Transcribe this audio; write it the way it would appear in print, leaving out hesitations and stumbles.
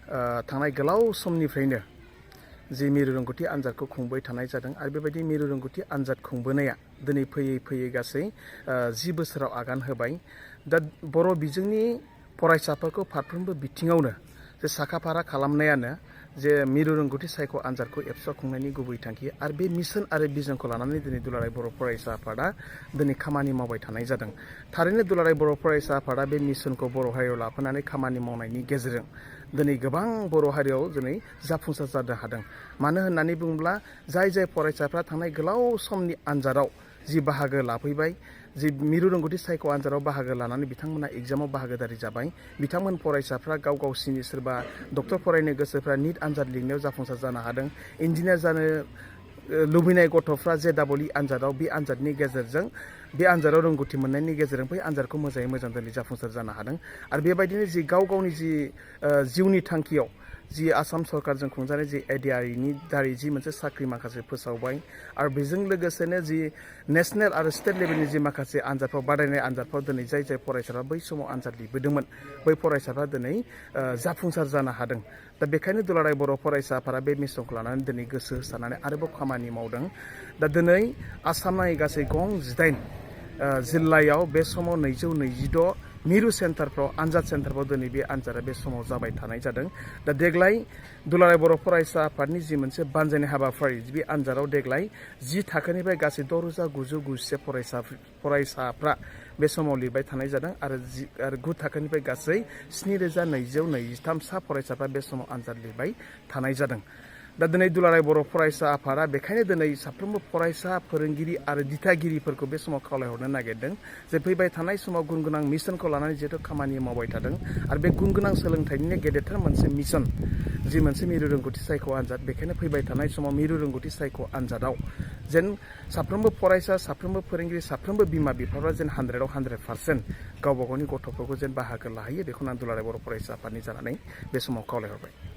थांनाय गोलाव समनिफ्रायनो जि मिरु रोंगौथि आनजादखौ खुंबाय थानाय जादों आरो बेबायदि मिरु रोंगौथि आनजाद खुंबोनाया दिनै फैयै फैयै गासै 10 बोसोराव आगान होबाय। दा बर' बिजोंनि फरायसाफोरखौ फारफ्रोमबो बिथिङावनो जे साखाफारा खालामनायानो जे मिरु रोंगौथि सायख' आनजादखौ एबसुआ खुंनायनि गुबै थांखि आरो बे मिशन आरो भिजनखौ लानानै दिनै दुलाराय बर' फरायसा आफादा दिनै खामानि मावबाय थानाय जादों। थारैनो दुलाराय बर' फरायसा आफादा बे मिशनखौ बर' हारियाव लाफानानै खामानि मावनायनि गेजेरजों दिनै गोबां बर' हारियाव दिनै जाफुंसार जानो हादों। मानो होननानै बुङोब्ला जाय फरायसाफ्रा थांनाय गोलाव समनि आनजादाव जि बाहागो लाफैबाय, जि मिरु रोंगौथि सायख' आनजादाव बाहागो लानानै बिथांमोना एग्जामाव बाहागोदारि जाबाय, बिथांमोन फरायसाफ्रा गाव गावसिनि सोरबा डक्टर फरायनो गोसोफ्रा निट आनजाद लिरनायाव जाफुंसार जानो हादों। इन्जिनियार जानो लुबैनाय गथ'फ्रा JEE आनजादाव बे आनजादनि गेजेरजों बे आनजादाव रोंगौथि मोननायनि गेजेरजों बै आनजादखौ मोजाङै मोजां दिनै जाफुंसार जानो हादों। आरो बेबायदिनो जि गाव गावनि जि जिउनि थांखियाव जि आसाम सरकारजों खुंजानाय जि ADREनि दारै जि मोनसे साख्रि माखासे फोसावबाय आरो बेजों लोगोसेनो जि नेशनेल आरो स्टेट लेभेलनि जि माखासे आनजादफ्राव बादायनाय आनजादफ्राव दिनै जाय फरायसाफ्रा बै समाव आनजाद लिरबोदोंमोन बै फरायसाफ्रा दिनै जाफुंसार जानो हादों। दा बेखायनो दुलाराय बर' फरायसा आफादा बे मिशनखौ लानानै दिनै गोसो होसारनानै आरोबाव खामानि मावदों। दा दिनै आसामनाङै गासै गं 18 जिल्लायाव बे समाव 226 मिरु सेन्टारफ्राव आनजाद सेन्टारफ्राव दिनै बे आनजादा बे समाव जाबाय थानाय जादों। दा देग्लाय दुलाराय बर' फरायसा आफादनि जि मोनसे बानजायनाय हाबाफारि बे आनजादाव देग्लाय 10 थाखोनिफ्राय गासै 6,991 फरायसाफ्रा बे समाव लिरबाय थानाय जादों आरो 9 थाखोनिफ्राय गासै 7,223 सा फरायसाफ्रा बे समाव आनजाद लिरबाय थानाय जादों। दा दिनै दुलाराय बर' फरायसा आफादा बेखायनो दिनै साफ्रोमबो फरायसा फोरोंगिरि आरो दिथागिरिफोरखौ बे समाव खावलायहरनो नागिरदों जे फैबाय थानाय समाव गुन गोनां मिशनखौ लानानै जिहेतु खामानि मावबाय थादों आरो बे गुन गोनां सोलोंथाइनिनो गेदेरथार मोनसे मिशन जि मोनसे मिरु रोंगौथि सायख' आनजाद, बेखायनो फैबाय थानाय समाव मिरु रोंगौथि सायख' आनजादाव जेन साफ्रोमबो फरायसा, साफ्रोमबो फोरोंगिरि, साफ्रोमबो बिमा बिफाफ्रा जेन 100आव 100% गावबा गावनि गथ'फोरखौ जेन बाहागो लाहैयो, बेखौनो आं दुलाराय बर' फरायसा आफादनि जानानै बे समाव खावलायहरबाय।